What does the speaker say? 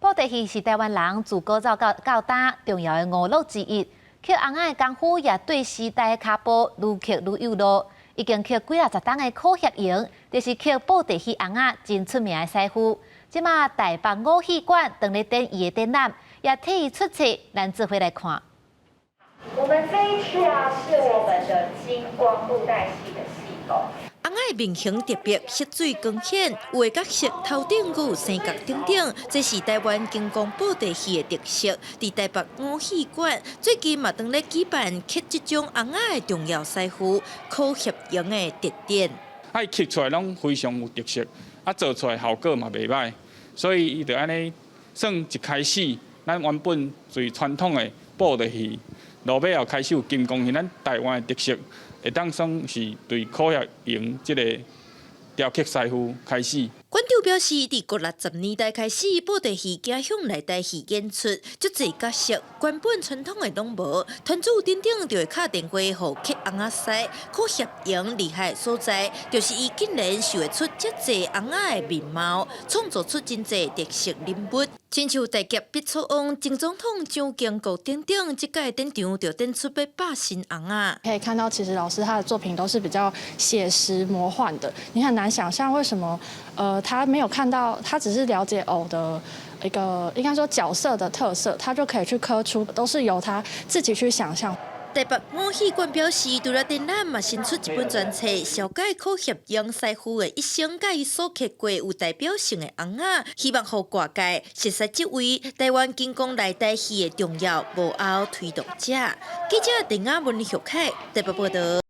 布袋戲是臺灣人自古早到到今重要的娛樂之一。刻尪仔的功夫也綴時代的跤步，愈刻愈有路。已經刻幾若十冬的柯協榮，就是刻布袋戲尪仔真出名的師傅。這馬台北五戲館當咧展伊的展覽，也替伊出冊，咱做伙來看。我們這一區啊，是我們的金光布袋戲的戲偶。尪仔的面型特別，色水光顯，有的角色頭頂閣有生角等等，這是臺灣金光布袋戲的特色。佇台北五戲館最近嘛當咧舉辦刻這種尪仔的重要師傅柯協榮的特展。啊，伊刻出來攏非常有特色，啊，做出來效果嘛袂䆀，所以伊就按呢算一開始，咱原本最傳統的布袋戲，落尾後開始有金光戲，咱臺灣的特色。會當算是對柯協榮這個雕刻師傅開始。館長表示，佇國六十年代開始，布袋戲走向內台戲演出，足濟角色原本傳統的攏無，團主等等就會敲電話予刻尪仔師。柯協榮厲害的所在，就是伊竟然想會出遮濟尪仔的面貌，創造出真濟特色人物。親像大俠畢醋王、前總統蔣經國等等，這屆展場就展出欲百新尪仔。可以看到，其實老師他的作品都是比較寫實魔幻的，你很難想象為什麼，他沒有看到，他只是了解偶的一個應該說角色的特色，他就可以去刻出，都是由他自己去想象。台北五戲館表示，除了展覽嘛，新出一本專冊，紹介柯協榮師傅的一生，佮伊所刻過有代表性的尪仔，希望予外界熟悉這位臺灣金光內台戲的重要幕後推動者。記者鄧亞文、許凱台北報道。